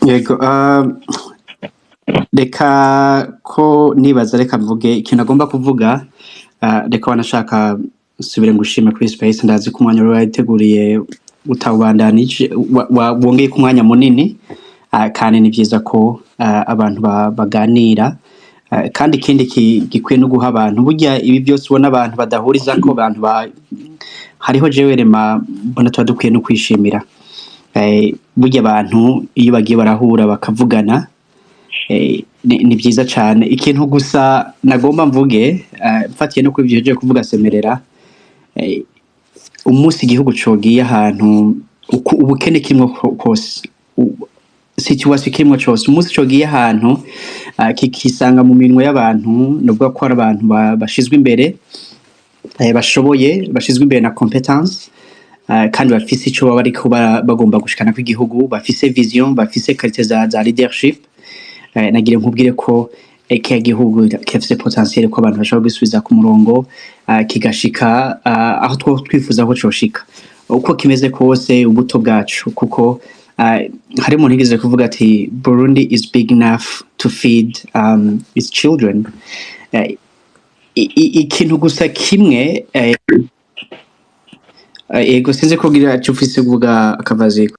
Yego, reka ko nibaza, reka mvuge ikintu agomba kuvuga. Reka wanashaka nsubire ngushime kuri space. Ndazi ko umwanya wari wateguriye utawubandanije, wongeye ku mwanya munini, kandi ni vyiza ko abantu baganira. Kandi ikindi gikwiye no guha abantu, burya ibi byose ubona abantu badahuriza ko abantu hariho, jewe rema mbona tuba dukwiye no kwishimira. Burya abantu iyo bagiye barahura bakavugana, ni byiza cyane. Ikintu gusa nagomba mvuge, mfatiye no kuri ibyo uhejeje kuvuga, Semerera, umunsi igihugu cogiye ahantu ubukene kirimwo kose, situation kirimwo cose, umunsi cogiye ahantu kikisanga mu minwe y'abantu, nuvuga ko ari abantu bashizwe imbere, bashoboye, bashizwe imbere na competence, kandi bafise ico baba bariko bagomba gushikana kw'igihugu, bafise vision, bafise qualité za leadership, nagira nkubwire ko kiriya gihugu kirafise potentiel ko abantu bashobora gusubiza ku murongo, kigashika aho twifuza ko coshika, uko kimeze kose ubuto bwacu, kuko hari umuntu yigeze kuvuga ati: "Burundi is big enough to feed its children." Ikintu gusa kimwe, ego, sinzi ko gira icyo ufise kuvuga akavaziko.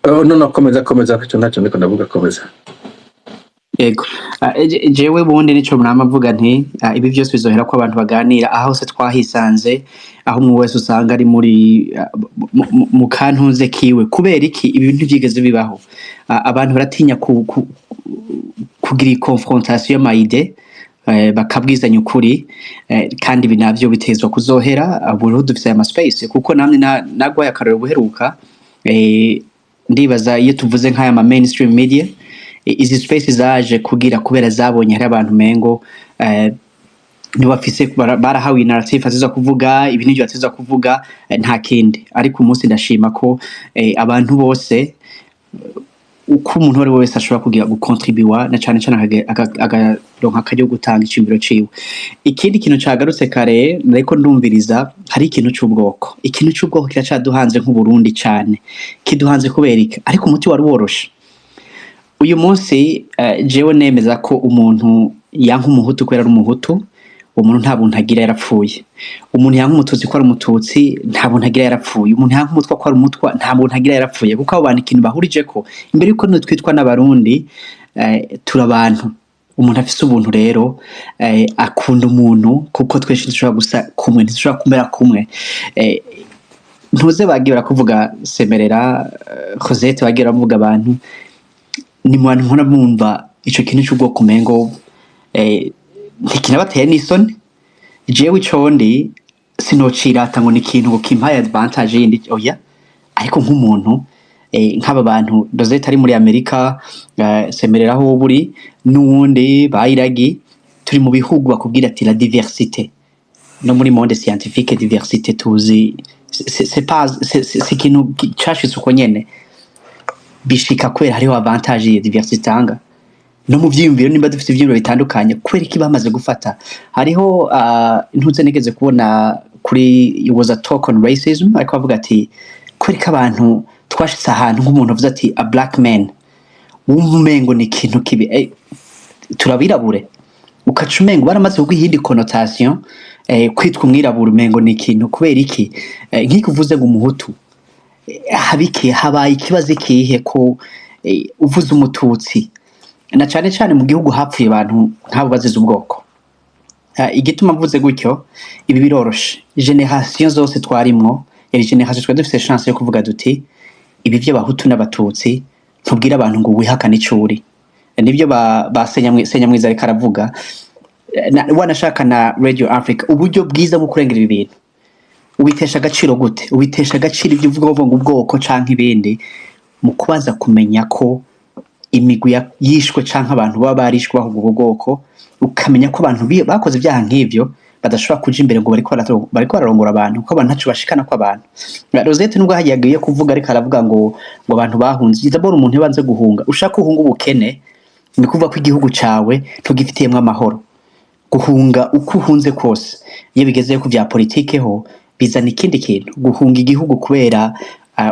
Oh, no, komeza, komeza, icyo ntacyo ndiko ndavuga, komeza. Ego. Jewe bundi nico nama mvuga nti ibi byose bizohera ko abantu baganira. Aho hose twahisanze, aho umwe wese usanga ari muri mu kantuze kiwe. Kubera iki? Ibi bintu ntivyigeze bibaho. Abantu baratinya kugira confrontation y'ama idées, bakabwizanya ukuri, kandi ibi navyo bitezwa kuzohera. Ubu rero dufise aya ma space, kuko namwe nagwaye akarorero buheruka, ndibaza iyo tuvuze nk'aya ma mainstream media, izi space zaje kugira kubera zabonye hari abantu mengo ntibafise, barahawe narrative aziza kuvuga ibi nivyo batiza kuvuga, nta kindi. Ariko umunsi ndashima ko abantu bose, uko umuntu uwo ari we wese ashobora kugira gukontribuwa, na cane cane akaronka akaryo gutanga iciyumviro ciwe. Ikindi kintu cagarutse kare, nariko ndumviriza, hari ikintu c'ubwoko. Ikintu c'ubwoko kiracaduhanze nk'Uburundi cane. Kiduhanze kubera iki? Ariko umuti wari woroshe. Uyu munsi jewe nemeza ko umuntu yanka umuhutu kubera ari umuhutu, uwo muntu nta buntu agira, yarapfuye. Umuntu yanka umututsi ko ari umututsi, nta buntu agira, yarapfuye. Umuntu yanka umutwa ko ari umutwa, nta buntu agira, yarapfuye. Kuko abo bantu ikintu bahurijeko, imbere yuko nitwe twitwa n'Abarundi, turi abantu. Umuntu afise ubuntu rero, akunda umuntu, kuko twese ntidushobora gusa kumwe, ntidushobora kumera kumwe. Ntuze bagiye barakuvuga Semerera, Rosette, bagiye baravuga abantu, ni mu bantu mpora bumva ico kintu c'ubwoko umengo ntikinabateye n'isoni. Jewe ico ndi sinocirata ngo ni ikintu ngo kimpaye advantage yindi, oya. Ariko nk'umuntu, nk'aba bantu, Rosette ari muri Amerika, Semerera aho uba uri, n'uwundi bayiragi, turi mu bihugu bakubwira ati la diversité. No muri monde scientifique, diversité tuzi c'est pas, c'est ikintu cashitse uko nyene, bishika kubera hariho avantage ya diversité itanga no mu vyiyumviro. Nimba dufite ivyiyumviro bitandukanye, kubera iki bamaze gufata? Hariho ntuze nigeze kubona kuri, it was a talk on racism, ariko avuga ati kubera ko abantu twashitse ahantu nk'umuntu avuze ati "a black man", wumva umengo ni ikintu kibi, turabirabure, ukaca umengo baramaze kuguha iyindi connotation, kwitwa umwirabura umengo ni ikintu. Kubera iki? Nk'iko uvuze ngo umuhutu, habiki habaye ikibazo ikihe ko uvuze umututsi, na cane cane mu gihugu hapfuye abantu nk'abo bazize ubwoko? Igituma mvuze gutyo, ibi biroroshe. Génération zose twarimwo, yari génération twari dufise chance yo kuvuga duti ibi vy'abahutu n'abatutsi, ntubwire abantu ngo wihakane ico uri. Nibyo ba Senyamwiza ariko aravuga. Wanashaka na Radio Africa, uburyo bwiza bwo kurengera ibi bintu, ubitesha agaciro gute? Ubitesha agaciro ibyo uvuga, uvuga ngo ubwoko canke ibindi, mu kubanza kumenya ko imigwi yishwe canke abantu baba barishwe bahubwo ubwo bwoko, ukamenya ko abantu bakoze ibyaha nk'ivyo badashobora kuja imbere ngo bariko bararongora abantu, kuko abantu ntaco bashikana ko abantu. Rosette nubwo hagiye agiye kuvuga, ariko aravuga ngo abantu bahunze. D'abord umuntu yabanze guhunga, ushaka uhunga ubukene, ni kuvuga ko igihugu cawe ntugifitiyemwo amahoro. Guhunga uko uhunze kose, iyo bigeze ku vya politike ho bizana ikindi kintu. Guhunga igihugu kubera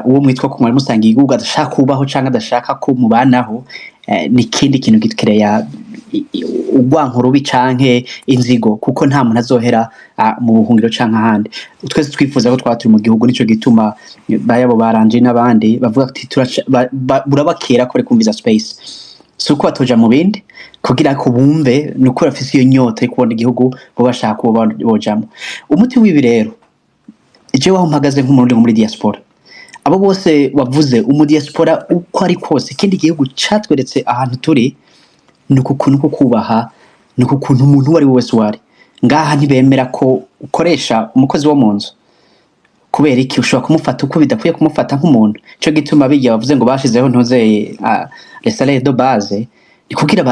uwo mwitwa ko mwari musangiye igihugu adashaka kubaho canke adashaka ko mubanaho, ni ikindi kintu gikereya urwanko rubi canke inzigo, kuko nta muntu azohera mu buhungiro canke ahandi. Twese twifuza ko twaba turi mu gihugu. Nico gituma bayabo baranje n'abandi bavuga ati burabakera ko bari kumviza space, si uko batoja mu bindi kugira ko bumve, ni uko bafise iyo nyota yo kubona igihugu bo bashaka kuba bojamo. Umuti w'ibi rero, jewe aho mpagaze nk'Umurundi muri diaspora, abo bose wavuze, umudiaspora uko ari kose, ikindi gihugu catweretse ahantu turi, ni uku kuntu ko kubaha, ni uku kuntu umuntu uwo ari we wese wari ngaha ntibemera ko ukoresha umukozi wo mu nzu. Kubera iki? Ushobora kumufata uko bidakwiye, kumufata nk'umuntu. Ico gituma bijya bavuze ngo bashizeho ntuze les salaires de base, ni kugira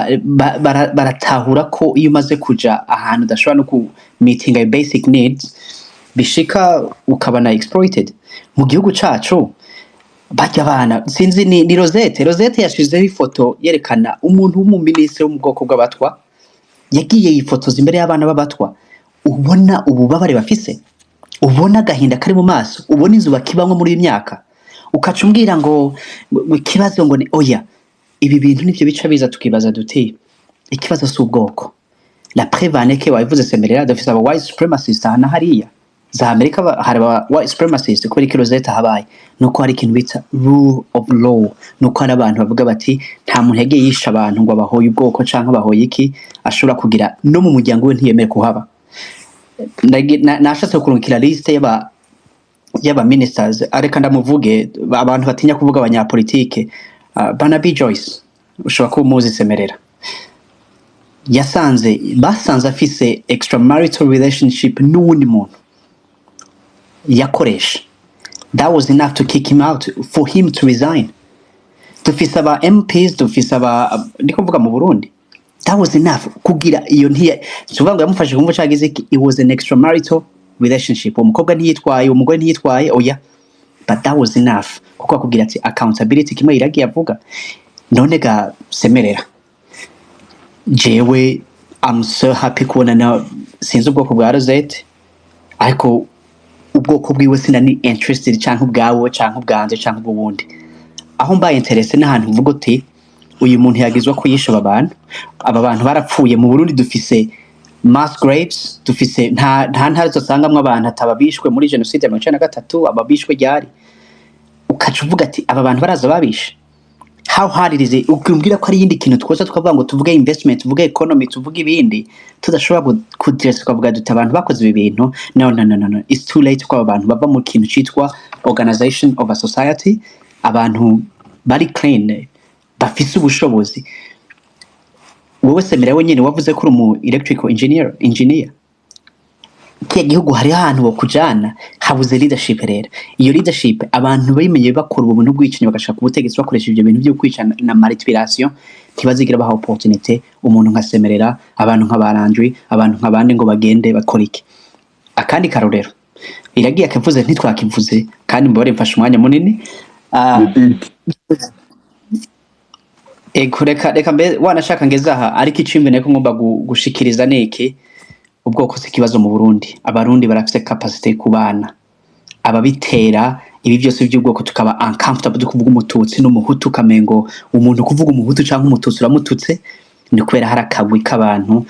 baratahura ko iyo umaze kuja ahantu udashobora no ku meeting your basic needs, bishika ukaba na exploited. Mu gihugu cacu barya abana, sinzi ni Rosette yashizeho ifoto yerekana umuntu w'umuminisitiri wo mu bwoko bw'Abatwa yagiye yifotoza imbere y'abana b'Abatwa. Ubona ububabare bafise, ubona agahinda kari mu maso, ubona inzu bakibamwo muri iyi myaka, ukaca umbwira ngo ikibazo ngo ni oya. Ibi bintu nivyo bica biza tukibaza duti ikibazo si ubwoko. La preuve que wabivuze, Semerera, dufise aba white supremacists aha na hariya za Amerika, hari aba white supremacists. Kubera iki Rosette habaye? Nuko hari ikintu bita rule of law, nuko hari abantu bavuga bati nta muntu yagiye yisha abantu ngo abahoye ubwoko canke abahoye iki, ashobora kugira no mu muryango we ntiyemere kuhaba. Nashatse kurungikira liste y'aba ministers, areka ndamuvuge, abantu batinya kuvuga abanyapolitike, Barnaby Joyce, ushobora kuba umuzi, Semerera. Yasanze, basanze afise extramarital relationship n'uwundi muntu yakoresha. That was enough to kick him out, for him to resign. Dufise aba MPs, dufise aba, ndiko mvuga mu Burundi, that was enough kugira iyo ntiya suvuga ngo yamufashe kumva cagize iki. It was an extramarital relationship. Uwo mukobwa ntiyitwaye, uwo mugore ntiyitwaye, oya, but that was enough kuko akubwira ati accountability, kimwe iragiye avuga. None ga Semerera, jewe I'm so happy kubona na sinzi ubwoko bwa Rosette, ariko ubwoko bwiwe sinani interested, canke ubwawe canke ubwanje canke ubw'uwundi. Aho mbaye intéressé n'ahantu mvuga uti uyu muntu yagizwa ko yishe aba bantu, aba bantu barapfuye. Mu Burundi dufise mass graves, dufise nta ntara zosangamwo abantu ataba bishwe muri jenoside ya 93. Aba bishwe ryari? Ukaca uvuga ati aba bantu baraza babishe. How hard it is ukimbwira ko ari iyindi kintu twoza tukavuga ngo tuvuge investment, tuvuge economy, tuvuge ibindi, tudashobora kudress tukavuga duti abantu bakoze ibi bintu. No, no, no, no, no, it's too late ko aba bantu bava mu kintu citwa organization of a society. Abantu bari clean, bafise ubushobozi. Wowe Semera wenyine wavuze ko uri umu electrical engineer. Kiya gihugu hariho ahantu bokujana, habuze leadership. Rero iyo leadership, abantu bimenye bakora ubu buntu bwicanyi, bagashaka ubutegetsi bakoresha ibyo bintu byo kwica na manipulation, ntibazigira baha opportunité umuntu nka Semerera, abantu nka Barandwi, abantu nk'abandi ngo bagende bakora iki. Akandi karorero iragiye akavuze, ntitwakivuze kandi mbabare mfashe umwanya munini. Ego, reka mbe wanashaka ngeze aha, ariko icimbe nako ngomba gushikiriza niki: ubwoko si ikibazo mu Burundi. Abarundi barafise capacité yo kubana. Ababitera ibi byose by'ubwoko, tukaba uncomfortable byo kuvuga Umututsi n'Umuhutu, kamengo umuntu kuvuga Umuhutu canke Umututsi uramututse, ni kubera hari akagwi k'abantu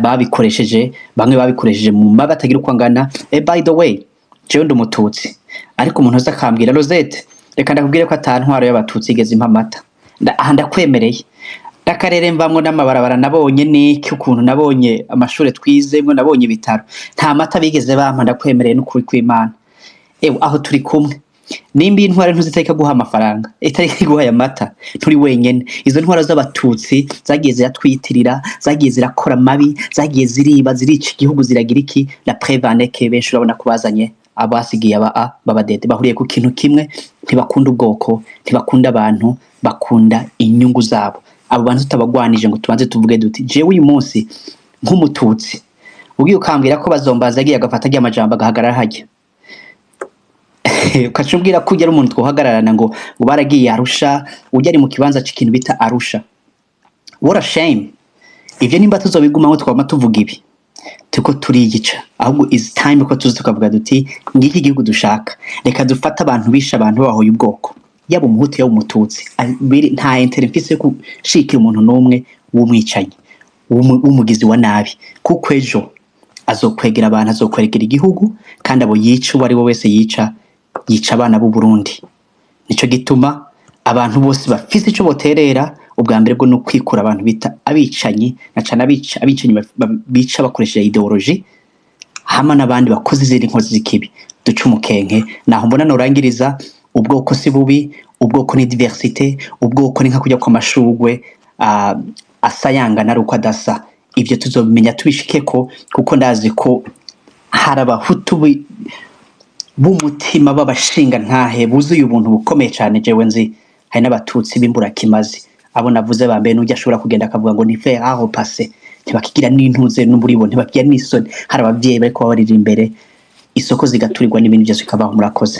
babikoresheje. Bamwe babikoresheje mu mabi atagira uko angana. By the way, jewe ndi Umututsi, ariko umuntu aza akambwira Rosette, reka ndakubwire ko ata ntwaro y'Abatutsi igeze impa amata. Aha ndakwemereye n'akarere mvamwo n'amabarabara nabonye niki, ukuntu nabonye amashure twizemwo, nabonye ibitaro, nta mata bigeze bampa. Ndakwemereye n'ukuri kw'Imana. Ewe, aho turi kumwe. Nimba intwaro ntuziteka guha amafaranga, itari guha aya mata, nturi wenyene. Izo ntwaro z'Abatutsi zagiye ziratwitirira, zagiye zirakora amabi, zagiye ziriba, zirica igihugu, ziragira iki. La preuve en est que benshi urabona ko bazanye abasigiye aba a babadede bahuriye ku kintu kimwe: ntibakunda ubwoko, ntibakunda abantu, bakunda inyungu zabo. Abo bantu tutabagwanije ngo tubanze tuvuge duti jewe uyu munsi nk'Umututsi ugiye ukambwira ko Bazombaza yagiye agafata agiye amajambo agahagarara hajya, ukaca umbwira ko ujya ari umuntu twohagararana ngo baragiye Arusha, ujya ari mu kibanza c'ikintu bita Arusha. What a shame! Ivyo nimba tuzobigumamo twama tuvuga ibi. Turiko turiyica. Ahubwo is time ko tuzi tukavuga duti: "Ngiki igihugu dushaka." Reka dufate abantu bishe abantu babahoye ubwoko, yaba Umuhutu, yaba Umututsi. Nta intérêt mfise yo gushikira umuntu n'umwe w'umwicanyi, w'umugizi wa nabi, kuko ejo azokwegera abantu, azokwegera igihugu. Kandi abo yica, uwo ari we wese yica, yica abana b'u Burundi. Nico gituma abantu bose bafise ico boterera, ubwa mbere bwo no kwikura abantu bita abicanyi, na cane abicanyi bica bakoresheje idéologie, hama n'abandi bakoze izindi nkozi z'ikibi, duce umukenke. Naho mbona norangiriza: ubwoko si bubi, ubwoko ni diversité, ubwoko ni nka kujya kw'amashurwe asayangana ari uko adasa. Ivyo tuzobimenya tubishikeko, kuko ndazi ko hari Abahutu b'umutima, b'abashinga ntahe, buzuye ubuntu bukomeye cane jewe nzi. Hari n'Abatutsi b'imburakimazi, abo navuze ba mbere, n'ujya ashobora kugenda akavuga ngo ni fer à repasser, ntibakigira n'intuze n'umuribo, ntibakigira n'isoni. Hari abavyeyi bariko babarira imbere, isoko zigaturirwa n'ibintu byose bikabaho. Murakoze.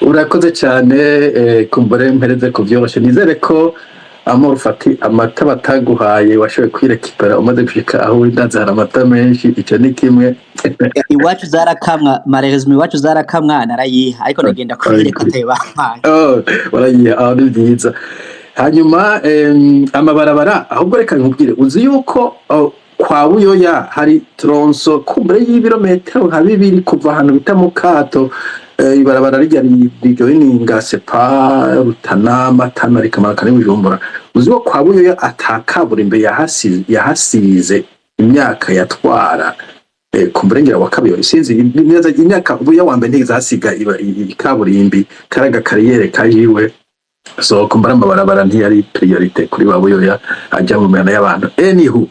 Urakoze cyane. Kumbure mpereze ku byoroshe. Nizere ko Amor Fati, amata bataguhaye washoboye kwirekipera umaze gushika aho uri. Ndazi hari amata menshi, icyo ni kimwe. Iwacu zarakamwa, malheureusement iwacu zarakamwa, narayiha, ariko ndagenda kubireka atayo bampaye. Oh, warayiha aho, ni byiza. Hanyuma amabarabara, ahubwo reka nkubwire, uzi yuko, oh, kwa Buyoya hari tronçon kumbure y'ibirometero nka 2 kuva ahantu bita mu Kato, ibarabara rijya rijoininga sepa Rutana, Matana, rikamanuka n'i Bujumbura. Uzi ko kwa Buyoya ata kaburimbo yahasize imyaka yatwara, kumbure ngira wa kabiri, sinzi neza imyaka. Buyoya wa mbere ntigeze hasiga ikaburimbi, karaga kariyere kajiwe. So kumbura amabarabara ntiyari priorité kuri ba Buyoya, ajya mu mihana y'abantu. Anywho.